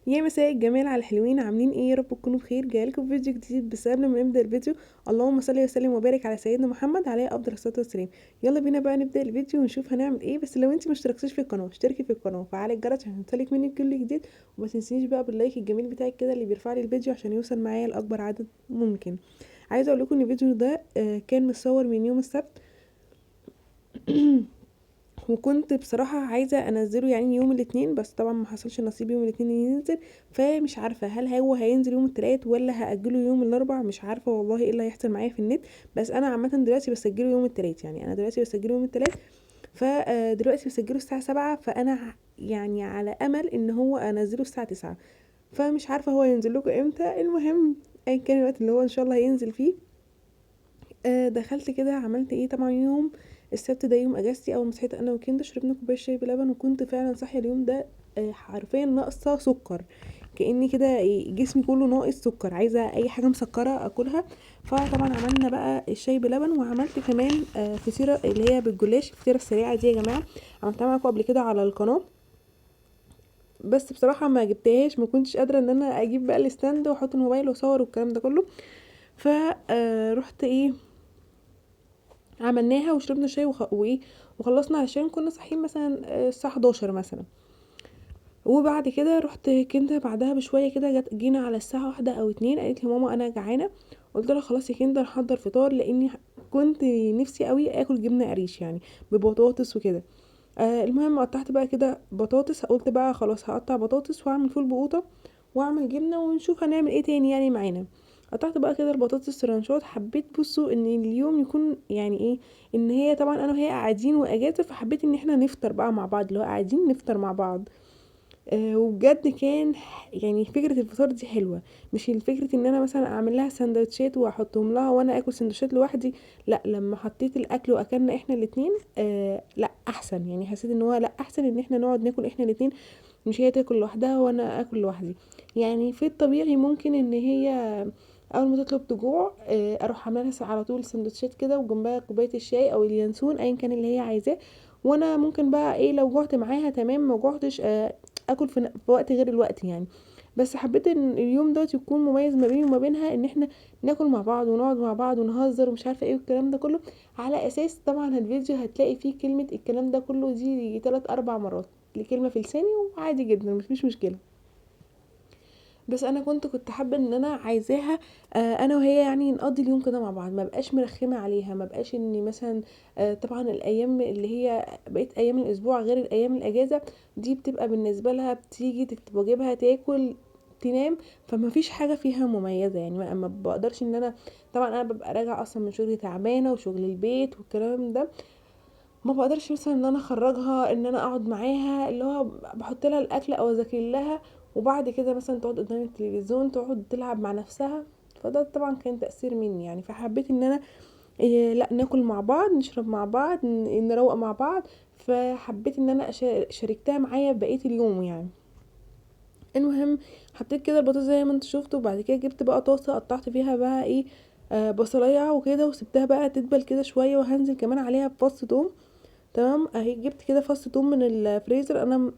يا مساء الجمال على الحلوين، عاملين ايه؟ يا رب تكونوا بخير. جايلكم فيديو جديد، بس قبل ما نبدا الفيديو اللهم صل وسلم وبارك على سيدنا محمد عليه افضل الصلاة والسلام. يلا بينا بقى نبدا الفيديو ونشوف هنعمل ايه. بس لو انت ما اشتركتيش في القناة اشتركي في القناة وفعلي الجرس عشان يوصلك مني كل جديد، وما تنسيش بقى بال like الجميل بتاعك كده اللي بيرفع لي الفيديو عشان يوصل معايا لاكبر عدد ممكن. عايزه اقول لكم ان الفيديو ده كان متصور من يوم السبت وكنت بصراحة عايزة انزله يعني يوم الاثنين، بس طبعا ما حصلش نصيب يوم الاثنين ينزل، فمش عارفة هل هو هينزل يوم الثلاث ولا هأجله يوم الاربع، مش عارفة والله ايه اللي هيحصل معايا في النت. بس انا عامة دلوقتي بسجله يوم الثلاث، يعني انا دلوقتي بسجله يوم الثلاث، فدلوقتي بسجله الساعة 7، فانا يعني على امل ان هو انزله الساعة 9، فمش عارفة هو ينزل لكم امتى. المهم ايا كان الوقت اللي هو ان شاء الله هينزل فيه. دخلت كده عملت ايه، طبعا يوم السبت ده يوم اجازتي، اول ما صحيت انا وكندا شربنا كوباية شاي بلبن، وكنت فعلا صاحية اليوم ده حرفيا ناقصه سكر، كاني كده جسمي كله ناقص سكر، عايزه اي حاجة مسكره اكلها. فطبعا عملنا بقى الشاي بلبن، وعملت كمان فطيره اللي هي بالجلاش، الفطيره السريعة دي يا جماعة عملتها معاكم قبل كده على القناة، بس بصراحة ما جبتهاش، ما كنتش قادرة ان انا اجيب بقى ال stand واحط الموبايل واصور والكلام ده كله. فرحت ايه عملناها وشربنا شاي وايه وخلصنا، عشان كنا صاحيين مثلا الساعة 11 مثلا. وبعد كده رحت كندا بعدها بشوية كده، جينا على الساعة 1 او 2، قالت لي ماما انا جعانة، قلت لها خلاص يا كندا نحضر فطار، لاني كنت نفسي قوي اكل جبنه قريش يعني ببطاطس وكده. المهم قطعت بقى كده بطاطس، قلت بقى خلاص هقطع بطاطس واعمل فول بقوطه واعمل جبنه ونشوف هنعمل ايه تاني يعني معانا. قطعت بقى كده البطاطس ترانشات. حبيت بصوا ان اليوم يكون يعني ايه، ان هي طبعا انا وهي قاعدين واجازه، فحبيت ان احنا نفطر بقى مع بعض، اللي هو قاعدين نفطر مع بعض. وبجد كان يعني فكرة الفطار دي حلوة، مش الفكرة ان انا مثلا اعمل لها سندوتشات واحطهم لها وانا اكل سندوتشات لوحدي، لا لما حطيت الاكل واكلنا احنا الاتنين لا احسن، يعني حسيت ان هو لا احسن ان احنا نقعد ناكل احنا الاتنين، مش هي تاكل لوحدها وانا اكل لوحدي. يعني في الطبيعي ممكن ان هي اول ما تطلب تجوع اروح عامله لها على طول سندوتشات كده وجنبها كوباية الشاي او اليانسون ايا كان اللي هي عايزاه، وانا ممكن بقى ايه لو جوعت معاها تمام، ما جوعتش اكل في وقت غير الوقت يعني. بس حبيت ان اليوم دوت يكون مميز ما بيني وما بينها، ان احنا ناكل مع بعض ونقعد مع بعض ونهزر ومش عارفه ايه والكلام ده كله. على اساس طبعا الفيديو هتلاقي فيه كلمة الكلام ده كله دي 3-4 مرات لكلمة في لساني، وعادي جدا مفيش مشكلة. بس انا كنت حابة ان انا عايزاها انا وهي يعني نقضي اليوم كده مع بعض، ما بقاش مرخمه عليها، ما بقاش اني مثلا طبعا الايام اللي هي بقيت ايام الاسبوع غير الايام الاجازة دي بتبقى بالنسبة لها بتيجي تكتب واجبها تاكل تنام، فما فيش حاجة فيها مميزة يعني. ما بقدرش ان انا طبعا انا ببقى راجعه اصلا من شغلي تعبانة وشغل البيت والكلام ده، ما بقدرش مثلا ان انا اخرجها ان انا اقعد معاها، اللي هو بحط لها الاكل او اذاكر لها، وبعد كده مثلا تقعد قدام التلفزيون تقعد تلعب مع نفسها، فده طبعا كان تأثير مني يعني. فحبيت ان انا إيه لا ناكل مع بعض، نشرب مع بعض، نروق مع بعض، فحبيت ان انا شاركتها معايا بقية اليوم يعني. المهم حطيت كده البطاطس زي ما انتوا شفتوا، وبعد كده جبت بقى طاسه قطعت فيها بقى ايه بصلايه وكده، وسبتها بقى تدبل كده شوية، وهنزل كمان عليها بفص توم. تمام اهي جبت كده فص توم من الفريزر، انا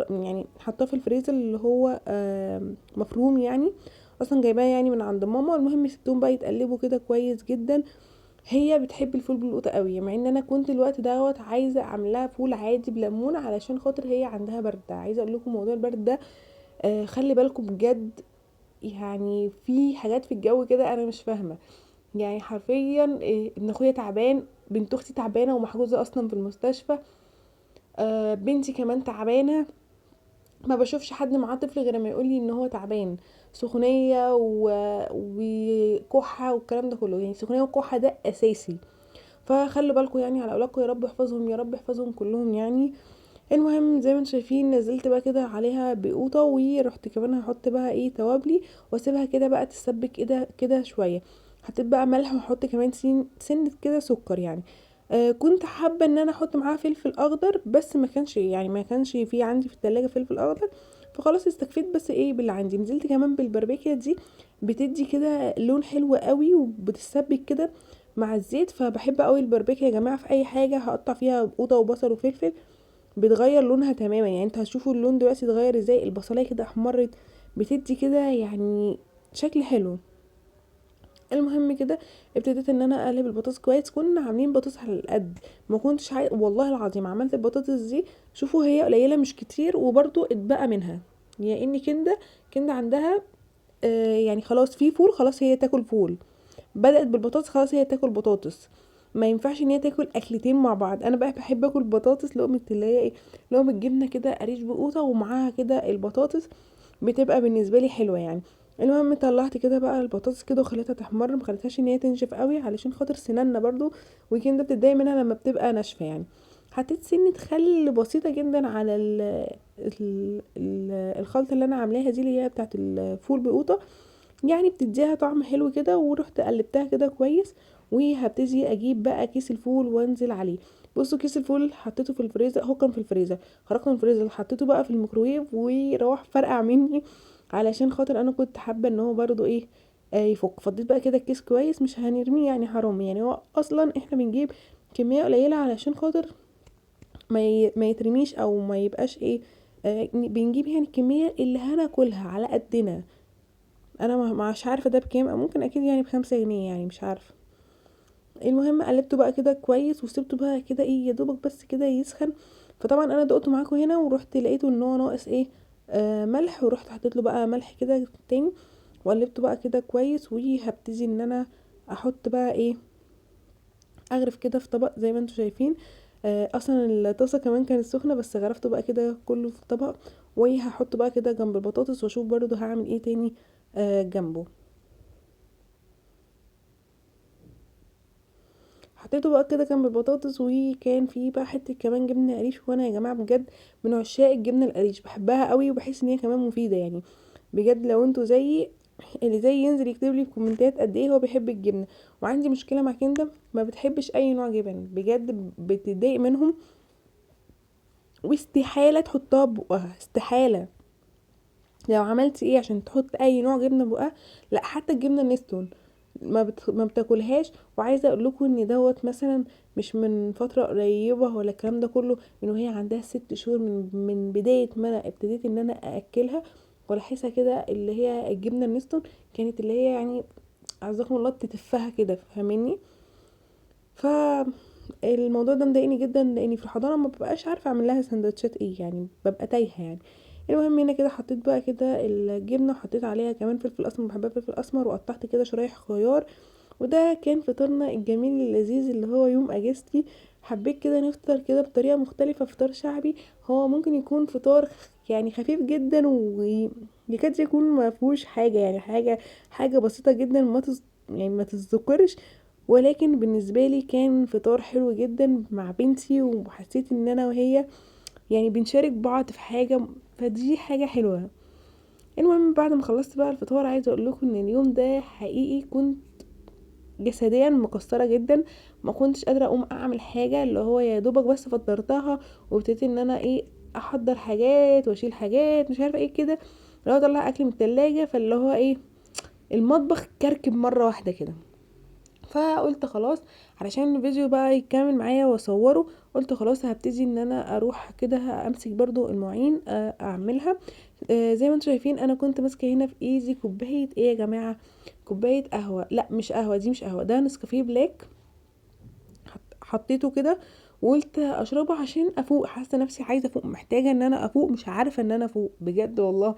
يعني حطاه في الفريزر اللي هو مفروم يعني، اصلا جايباه يعني من عند ماما. المهم سبتهم بقى يتقلبوا كده كويس جدا. هي بتحب الفول بالقوطه قوي، مع ان انا كنت الوقت دوت عايزه اعملها فول عادي بليمون علشان خاطر هي عندها برد. عايزه اقول لكم موضوع البرد ده خلي بالكم بجد، يعني في حاجات في الجو كده انا مش فاهمه يعني حرفيا. ابن اخويا تعبان، بنت اختي تعبانة ومحجوزه اصلا في المستشفى، بنتي كمان تعبانة، ما بشوفش حد معاه طفل غير ما يقولي ان هو تعبان، سخونيه وكحه والكلام ده كله، يعني سخونيه وكحه ده اساسي. فخلوا بالكم يعني على اولادكم، يا رب احفظهم يا رب احفظهم كلهم يعني. المهم زي ما انتم شايفين نزلت بقى كده عليها بقوطه، ورحت كمان هحط بقى ايه توابلي، واسيبها كده بقى تتسبك كده كده شوية. حطيت بقى ملح وحط كمان سنة كده سكر يعني. كنت حابة ان انا احط معاها فلفل اخضر، بس ما كانش يعني ما كانش في عندي في التلاجة فلفل اخضر، فخلاص استكفيت بس ايه باللي عندي. نزلت كمان بالبربيكيا دي، بتدي كده لون حلو قوي وبتسبك كده مع الزيت، فبحب قوي البربيكيا يا جماعة في اي حاجة هقطع فيها قوطه وبصل وفلفل، بتغير لونها تماما. يعني انتوا هتشوفوا اللون دلوقتي اتغير ازاي، البصلايه كده احمرت، بتدي كده يعني شكل حلو. المهم كده ابتديت ان انا اقلب البطاطس كويس. كنا عاملين بطاطس على القد، ما كنتش والله العظيم عملت البطاطس دي، شوفوا هي قليله مش كتير، وبرده اتبقى منها. يعني ان كنده عندها يعني خلاص في فول، خلاص هي تاكل فول، بدأت بالبطاطس خلاص هي تاكل بطاطس، ما ينفعش ان هي تاكل اكلتين مع بعض. انا بقى بحب اكل بطاطس لقمة اللي هي ايه، لقمة جبنه كده قريش بقوطه ومعاها كده البطاطس، بتبقى بالنسبة لي حلوة يعني. المهم طلعت كده بقى البطاطس كده وخليتها تحمر، ما خليتهاش ان هي تنشف قوي علشان خاطر سناننا برضو، وكده بتتضايق منها لما بتبقى ناشفة يعني. حطيت سنة خل بسيطة جدا على ال ال ال الخلطة اللي انا عاملاها دي اللي هي بتاعه الفول بقوطه، يعني بتديها طعم حلو كده. ورحت قلبتها كده كويس، وهبتدي اجيب بقى كيس الفول وانزل عليه. بصوا كيس الفول حطيته في الفريزر، هو كان في الفريزر، خرجته من الفريزر حطيته بقى في الميكروويف وراح فرقع مني، علشان خاطر انا كنت حابة ان هو برضو ايه يفك. فضيت بقى كده الكيس كويس، مش هنرميه يعني حرام، يعني هو اصلا احنا بنجيب كمية قليله علشان خاطر ما يترميش او ما يبقاش ايه، بنجيب يعني الكمية اللي هناكلها على قدنا. انا مش عارفه ده بكام، او ممكن اكيد يعني ب5 جنيه يعني مش عارفه. المهم قلبته بقى كده كويس وسبته بقى كده ايه يا دوبك بس كده يسخن. فطبعا انا دقته معاكم هنا ورحت لقيته ان هو ناقص ايه ملح، ورحت حطيت له بقى ملح كده تاني وقلبته بقى كده كويس. وهبتدي ان انا احط بقى ايه، اغرف كده في طبق زي ما انتم شايفين. اصلا الطاسه كمان كانت سخنة، بس غرفته بقى كده كله في طبق، وهحطه بقى كده جنب البطاطس واشوف برضو هعمل ايه تاني جنبه. حطيته بقى كده جنب البطاطس، وكان فيه بقى حتة كمان جبنه قريش. وانا يا جماعة بجد من عشاق الجبنة القريش، بحبها قوي وبحس ان هي كمان مفيدة يعني. بجد لو انتوا زيي، اللي زيي ينزل يكتب لي في كومنتات قد ايه هو بيحب الجبنة. وعندي مشكلة مع كنده، ما بتحبش اي نوع جبن، بجد بتضايق منهم، واستحاله تحطها ببقها، استحالة. لو عملت ايه عشان تحط اي نوع جبنه ببقها، لا حتى الجبنة النستون ما بتاكلهاش. وعايزه اقول لكم ان دوت مثلا مش من فترة قريبه ولا الكلام ده كله، من وهي عندها 6 شهور، من بداية ما انا ابتديت ان انا ااكلها ولاحسها كده اللي هي الجبنة النستون كانت اللي هي يعني عزكم الله تتفها كده، فاهميني؟ فالموضوع ده مضايقني جدا، لاني في الحضانة ما ببقاش عارفه اعمل لها سندوتشات ايه يعني، ببقى تايهه يعني. المهم هنا كده حطيت بقى كده الجبنة، وحطيت عليها كمان فلفل اسمر، بحبها فلفل اسمر، وقطعت كده شرايح خيار. وده كان فطارنا الجميل اللذيذ اللي هو يوم اجازتي. حبيت كده نفطر كده بطريقة مختلفة، فطار شعبي. هو ممكن يكون فطار يعني خفيف جدا ويكاد يكون ما فيهوش حاجة، يعني حاجة بسيطة جدا يعني ما تتذكرش، ولكن بالنسبة لي كان فطار حلو جدا مع بنتي، وحسيت ان انا وهي يعني بنشارك بعض في حاجة، فدي حاجة حلوة. المهم بعد ما خلصت بقى الفطار، عايزه اقول لكم ان اليوم ده حقيقي كنت جسديا مكسرة جدا، ما كنتش قادرة اقوم اعمل حاجة، اللي هو يا دوبك بس فطرتها وابتديت ان انا ايه احضر حاجات واشيل حاجات مش عارفه ايه كده، اللي هو اطلع اكل من التلاجة، فاللي هو ايه المطبخ كركب مرة واحدة كده. فقلت خلاص علشان الفيديو بقى يكمل معايا واصوره، قلت خلاص هبتدي ان انا اروح كده امسك برضو المواعين، اعملها. زي ما انتم شايفين انا كنت ماسكه هنا في ايدي كوباية ايه يا جماعة، كوباية قهوة، لا مش قهوة، دي مش قهوة، ده نسكافيه black، حطيته كده وقلت اشربه عشان افوق، حاسه نفسي عايزه افوق، محتاجه ان انا افوق، مش عارفه ان انا افوق بجد والله.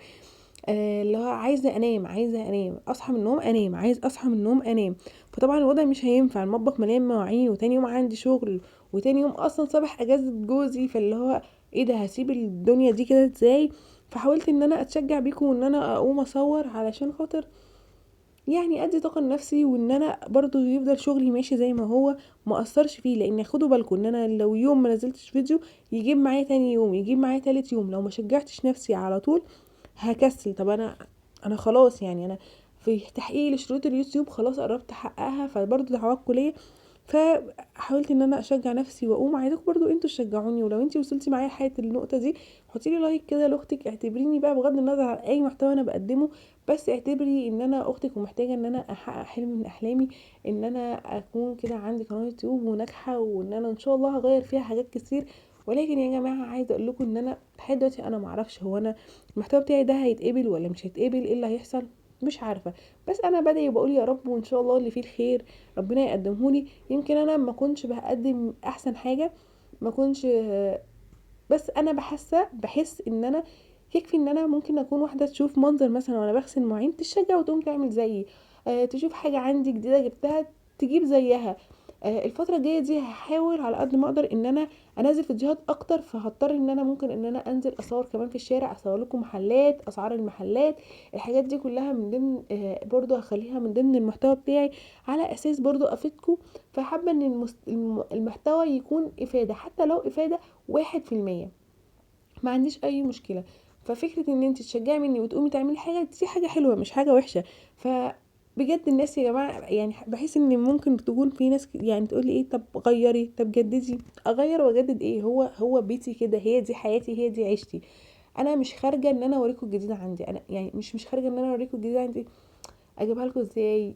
اللي هو عايزه انام، عايزه انام، اصحى من النوم انام، عايز اصحى من النوم انام. فطبعا الوضع مش هينفع، المطبخ مليان مواعين، وتاني يوم عندي شغل، وتاني يوم اصلا صباح اجازه جوزي، فاللي هو ايه ده، هسيب الدنيا دي كده ازاي؟ فحاولت ان انا اتشجع بيكم وان انا اقوم اصور علشان خاطر يعني ادي طاقة لنفسي، وان انا برضو يفضل شغلي ماشي زي ما هو، ما اثرش فيه. لان خدوا بالكم ان انا لو يوم ما نزلتش فيديو يجيب معايا تاني يوم، يجيب معايا تالت يوم، لو ما شجعتش نفسي على طول هكسل. طب انا خلاص يعني انا في تحقيق لشروط اليوتيوب خلاص قربت احققها، فبرضو دعواتكم ليا. فحاولت ان انا اشجع نفسي واقوم. عايزاكم برضو انتوا تشجعوني، ولو انتي وصلتي معايا لحد النقطة دي حطي لي like كده لاختك، اعتبريني بقى بغض النظر عن اي محتوى انا بقدمه، بس اعتبري ان انا اختك ومحتاجة ان انا احقق حلم من احلامي، ان انا اكون كده عندي قناة يوتيوب وناجحة، وان انا ان شاء الله هغير فيها حاجات كتير، ولكن يا جماعة عايزه اقول لكم ان انا لحد دلوقتي انا معرفش هو انا المحتوى بتاعي ده هيتقبل ولا مش هيتقبل، ايه اللي هيحصل مش عارفه. بس انا بدعي وبقول يا رب وان شاء الله اللي فيه الخير ربنا يقدمهولي. يمكن انا ما كنتش بقدم احسن حاجة، ما كنتش، بس انا بحس ان انا يكفي ان انا ممكن اكون واحدة تشوف منظر مثلا وانا بغسل مواعين تشجع وتقوم تعمل زيي، تشوف حاجة عندي جديدة جبتها تجيب زيها. الفترة الجاية دي هحاول على قد ما اقدر ان انا انزل فيديوهات اكتر، فهضطر ان انا ممكن ان انا انزل اصور كمان في الشارع، اصور لكم محلات، اسعار المحلات، الحاجات دي كلها من ضمن، برضو هخليها من ضمن المحتوى بتاعي على اساس برضو افيدكم. فحابه ان المحتوى يكون افاده، حتى لو افاده 1%، ما عنديش اي مشكلة. ففكره ان انت تشجعي مني وتقومي تعملي حاجة، دي حاجة حلوة مش حاجة وحشة. ف بجد الناس يا جماعة يعني بحس ان ممكن تكون في ناس يعني تقول لي ايه، طب غيري، طب جددي. اغير واجدد ايه؟ هو بيتي كده، هي دي حياتي، هي دي عيشتي. انا مش خارجه ان انا اوريكم الجديد عندي، انا يعني مش خارجه ان انا اوريكم الجديد عندي، اجيبها لكم ازاي؟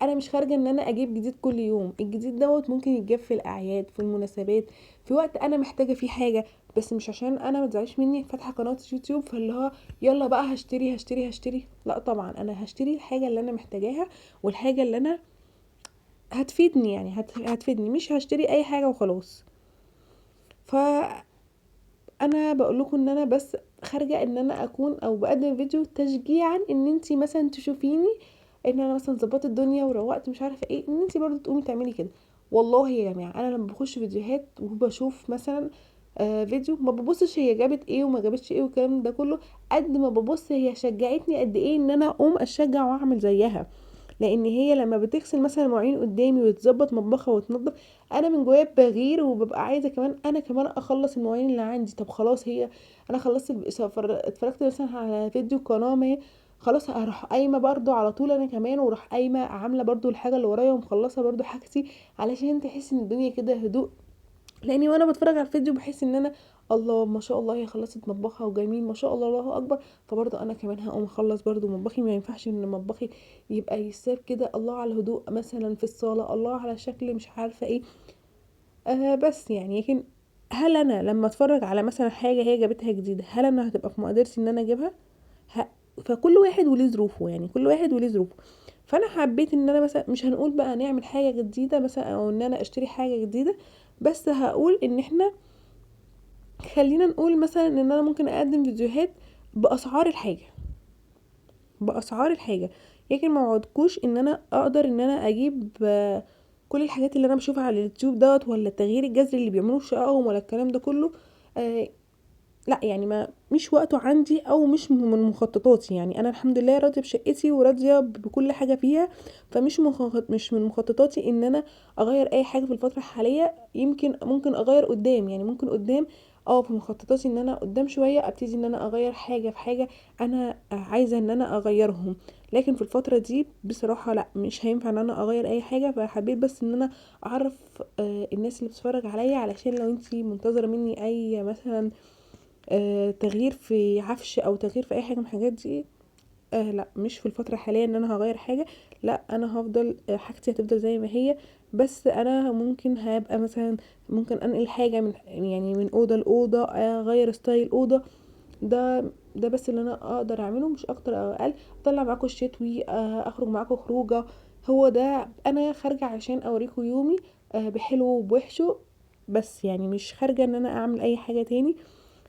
انا مش خارجه ان انا اجيب جديد كل يوم. الجديد دوت ممكن يتجاب في الاعياد، في المناسبات، في وقت انا محتاجه فيه حاجة، بس مش عشان انا ما تزعلش مني فاتحة قناة يوتيوب فاللي هو يلا بقى هشتري هشتري هشتري. لا طبعا انا هشتري الحاجة اللي انا محتاجاها والحاجة اللي انا هتفيدني، يعني هتفيدني، مش هشتري اي حاجة وخلاص. فانا بقول لكم ان انا بس خارجه ان انا اكون او بقدم فيديو تشجيعا ان انتي مثلا تشوفيني ان انا مثلا ظبطت الدنيا وروقت مش عارفه ايه، ان انتي برضو تقومي تعملي كده. والله يا جماعة انا لما بخش فيديوهات وبشوف مثلا فيديو، ما ببصش هي جابت ايه وما جابتش ايه والكلام ده كله، قد ما ببص هي شجعتني قد ايه ان انا اقوم اشجع واعمل زيها. لان هي لما بتغسل مثلا مواعين قدامي وتظبط مطبخها وتنظف، انا من جوايا بغير وببقى عايزه كمان انا كمان اخلص المواعين اللي عندي. طب خلاص هي انا خلصت اتفرجت مثلا على فيديو قناة ما، خلاص هروح قايمة برضو على طول انا كمان، واروح قايمة عامله برضو الحاجة اللي ورايا ومخلصه برضو حاجتي، علشان تحس ان الدنيا كده هدوء. لاني وانا بتفرج على الفيديو بحس ان انا الله ما شاء الله هي خلصت مطبخها وجميل ما شاء الله الله اكبر، فبرضو انا كمان هقوم اخلص برضو مطبخي. ما ينفعش ان مطبخي يبقى يساب كده الله على الهدوء مثلا في الصاله، الله على شكل مش عارفه ايه. بس يعني لكن هل انا لما اتفرج على مثلا حاجة هي جابتها جديدة، هل انا هتبقى في مقدرتي ان انا اجيبها؟ فكل واحد وليه ظروفه، يعني كل واحد وليه ظروفه. فانا حبيت ان انا مثلا مش هنقول بقى نعمل حاجة جديدة مثلا او ان انا اشتري حاجة جديدة، بس هقول ان احنا خلينا نقول مثلا ان انا ممكن اقدم فيديوهات باسعار الحاجة، باسعار الحاجة، لكن ما وعدكوش ان انا اقدر ان انا اجيب كل الحاجات اللي انا بشوفها على اليوتيوب دوت، ولا التغيير الجذري اللي بيعملوه في شققهم، ولا الكلام ده كله. لا يعني ما مش وقته عندي او مش من مخططاتي. يعني انا الحمد لله راضية بشقتي وراضيه بكل حاجة فيها، فمش مش من مخططاتي ان انا اغير اي حاجة في الفترة الحالية. يمكن ممكن اغير قدام، يعني ممكن قدام في مخططاتي ان انا قدام شوية ابتدي ان انا اغير حاجة في حاجة انا عايزه ان انا اغيرهم، لكن في الفترة دي بصراحة لا مش هينفع ان انا اغير اي حاجة. فحبيت بس ان انا اعرف الناس اللي بتتفرج عليا، علشان لو انتي منتظره مني اي مثلا تغيير في عفش او تغيير في اي حاجة من الحاجات دي، لا مش في الفترة الحالية ان انا هغير حاجة، لا انا هفضل، حاجتي هتفضل زي ما هي، بس انا ممكن هبقى مثلا ممكن انقل حاجة من يعني من اوضة لاوضه، اغير style اوضة، ده بس اللي انا اقدر اعمله، مش اكتر او اقل. اطلع معاكم الشتوي، اخرج معاكم خروجه، هو ده انا خارجه عشان اوريكم يومي، بحلو وبوحشه، بس يعني مش خارجه ان انا اعمل اي حاجة تاني.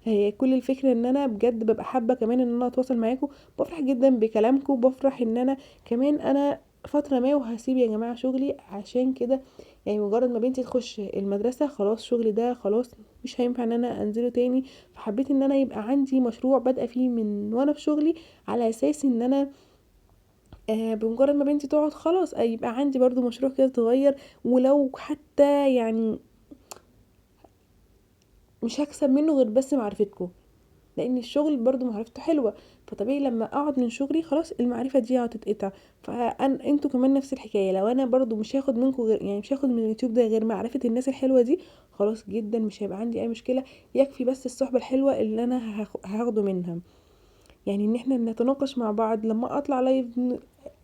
هي كل الفكرة ان انا بجد ببقى حابة كمان ان انا اتواصل معاكم، بفرح جدا بكلامكم، بفرح ان انا كمان انا فترة ما وهسيب يا جماعة شغلي، عشان كده يعني مجرد ما بنتي تخش المدرسة خلاص شغلي ده خلاص مش هينفع ان انا انزله تاني. فحبيت ان انا يبقى عندي مشروع بادئه فيه من وانا في شغلي، على اساس ان انا بمجرد ما بنتي تقعد خلاص يبقى عندي برضو مشروع كده صغير، ولو حتى يعني مش هكسب منه غير بس معرفتكم، لان الشغل برضو معرفته حلوة، فطبيعي لما اقعد من شغلي خلاص المعرفة دي هتتقطع. فانا انتوا كمان نفس الحكاية، لو انا برضو مش هاخد منكم غير يعني مش هاخد من اليوتيوب ده غير معرفة الناس الحلوة دي، خلاص جدا مش هيبقى عندي اي مشكلة، يكفي بس الصحبة الحلوة اللي انا هاخده منها، يعني ان احنا نتناقش مع بعض، لما اطلع live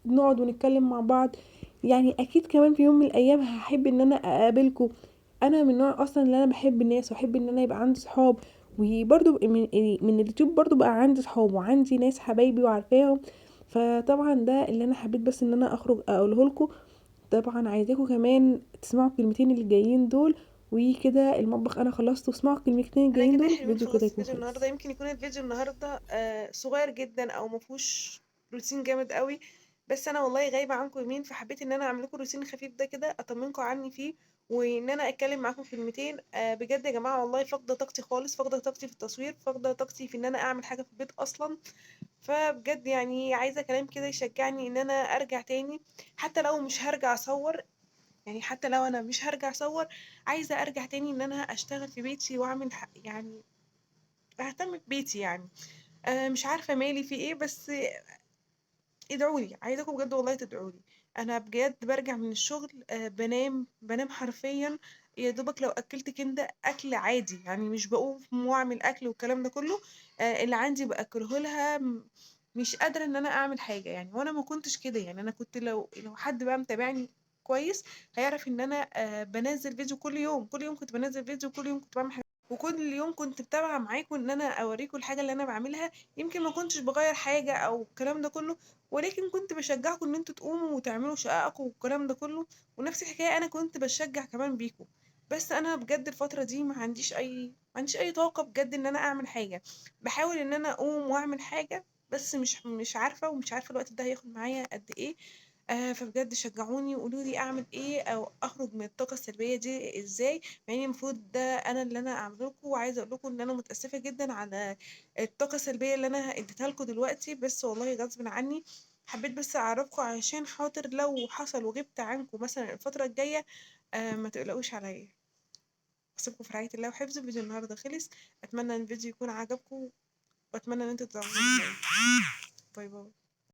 نقعد ونتكلم مع بعض. يعني اكيد كمان في يوم من الايام هحب ان انا اقابلكم، انا من نوع اصلا اللي انا بحب الناس واحب ان انا يبقى عندي صحاب، وبرضو من اليوتيوب برضو بقى عندي صحاب وعندي ناس حبايبي وعارفاهم. فطبعا ده اللي انا حبيت بس ان انا اخرج اقوله لكم. طبعا عايزاكم كمان تسمعوا الكلمتين اللي جايين دول، وكده المطبخ انا خلصته، واسمعوا الكلمتين انا الجايين كده دول حلوين، الفيديو كده خلصت يكون الفيديو خلص. النهارده. يمكن يكون الفيديو النهارده صغير جدا او ما فيهوش روتين جامد قوي، بس انا والله غايبة عنكم يومين، فحبيت ان انا اعمل لكم روتين خفيف ده كده اطمنكم عني فيه، وان انا اتكلم معاكم كلمتين. بجد يا جماعة والله فاقده طاقتي خالص، فاقده طاقتي في التصوير، فاقده طاقتي في ان انا اعمل حاجة في البيت اصلا. فبجد عايزه كلام كده يشجعني ان انا ارجع تاني، حتى لو مش هرجع اصور، يعني حتى لو انا مش هرجع اصور، عايزه ارجع تاني ان انا اشتغل في بيتي واعمل اهتم ببيتي. مش عارفه مالي في ايه، بس ادعولي، عايزاكم بجد والله تدعولي. انا بجد برجع من الشغل، بنام حرفيا يا دوبك لو اكلت كده اكل عادي، مش بقوم واعمل اكل والكلام ده كله، اللي عندي باكله لها، مش قادرة ان انا اعمل حاجة. وانا ما كنتش كده، انا كنت لو حد بقى متابعني كويس هيعرف ان انا، بنزل فيديو كل يوم، كل يوم كنت بنزل فيديو، كل يوم كنت بعمل حاجة، وكل يوم كنت متابعه معاكم ان انا اوريكم الحاجة اللي انا بعملها. يمكن ما كنتش بغير حاجة او الكلام ده كله، ولكن كنت بشجعكم ان انتوا تقوموا وتعملوا شققكم والكلام ده كله، ونفس الحكاية انا كنت بشجع كمان بيكم. بس انا بجد الفترة دي ما عنديش اي طاقة بجد ان انا اعمل حاجة. بحاول ان انا اقوم واعمل حاجة، بس مش عارفه، ومش عارفه الوقت ده هياخد معايا قد ايه. فبجد شجعوني وقولوا لي اعمل ايه او اخرج من الطاقة السلبية دي ازاي، مع ان المفروض ده انا اللي انا اعمله لكم. وعايزه اقول لكم ان انا متاسفه جدا على الطاقة السلبية اللي انا اديتها لكم دلوقتي، بس والله غصب عني، حبيت بس اعرفكم عشان خاطر لو حصل وغبت عنكم مثلا الفترة الجاية، ما تقلقوش عليا. اسيبكم في رعاية الله وحفظه. فيديو النهارده خلص، اتمنى ان الفيديو يكون عجبكم، واتمنى ان انتوا تدعموني. باي باي.